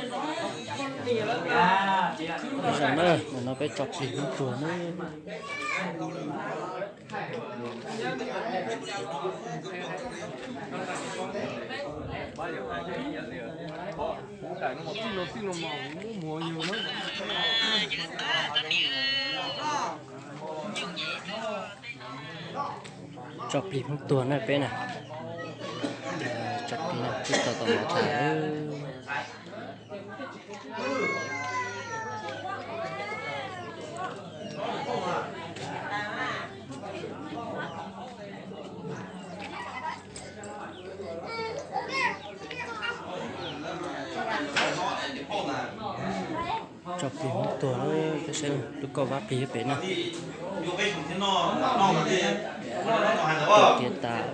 Zoo na, ntawm no peb tso plig hnub tuag na. Tso plig hnub tuag na peb na. Tso plig na, twb tau tau mov tas. Tso plig hnub tuag, peb saib lub kauj vab plig pem no. Tiav tas.